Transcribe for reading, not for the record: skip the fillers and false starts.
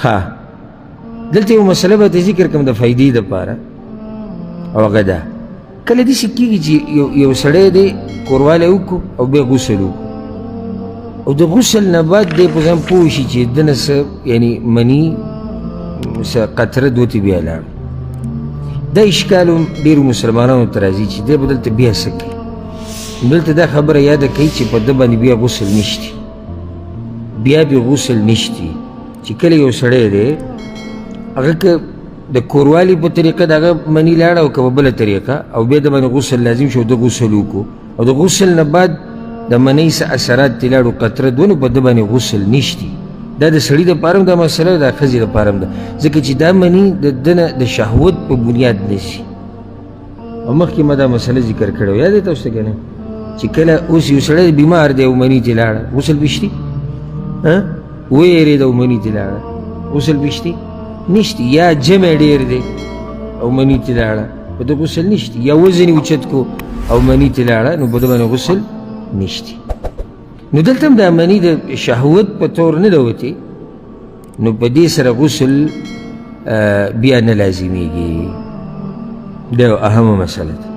ښه، دلته یو مسله به ته ذکر کوم د فایدې دپاره، او هغه ده کله داسې کېږي چې یو سړی دی کوروالی وکړو او بیا غسل وکړو، او د غسل نه بعد دی په ځان پوه شي چې ده نه څه یعنې مني څه قطره دوتې بیا لاړ. دا اشکال هم ډېرو مسلمانانو ته راځي چې دی به دلته بیا څه کوي. دلته دا خبره یاده کوي چې په ده باندې بیا غسل نشتي، بیا بې غسل نشتي. چې کله یو سړی دی هغه که د کوروالي په طریقه د هغه مني لاړه او که په بله طریقه، او بیا د باندې غسل لازم شو، ده غسل وکړو، او د غسل نه بعد د منۍ څه اثرات ترې لاړو قطره دوه، نو په ده باندې غسل نشتي. دا د سړي دپاره هم دا مسله ده، د ښځې دپاره هم ده، ځکه چې دا مني د ده نه د شهوت په بنیاد نه سي. او مخکې ما دا مسله ذکر کړې وه، یاد دی تاسو ته که نه؟ چې کله اوس یو سړی بیمار دی او مني ترې لاړه، غسل پرې شتي؟ ویرېده او مني ترې لاړه، غسل پرې شتي؟ نشتي. یا جمع ډېر دی او مني ترې لاړه، په ده غسل نشتي. یا وزن یې اوچت کو او مني ترې لاړه، نو په ده باندې غسل نشتي. نو دلته هم دا مني د شهوت په طور نه ده وتې، نو په دې سره غسل بیا نه لازمیږي. دا یو اهمه مسله ده.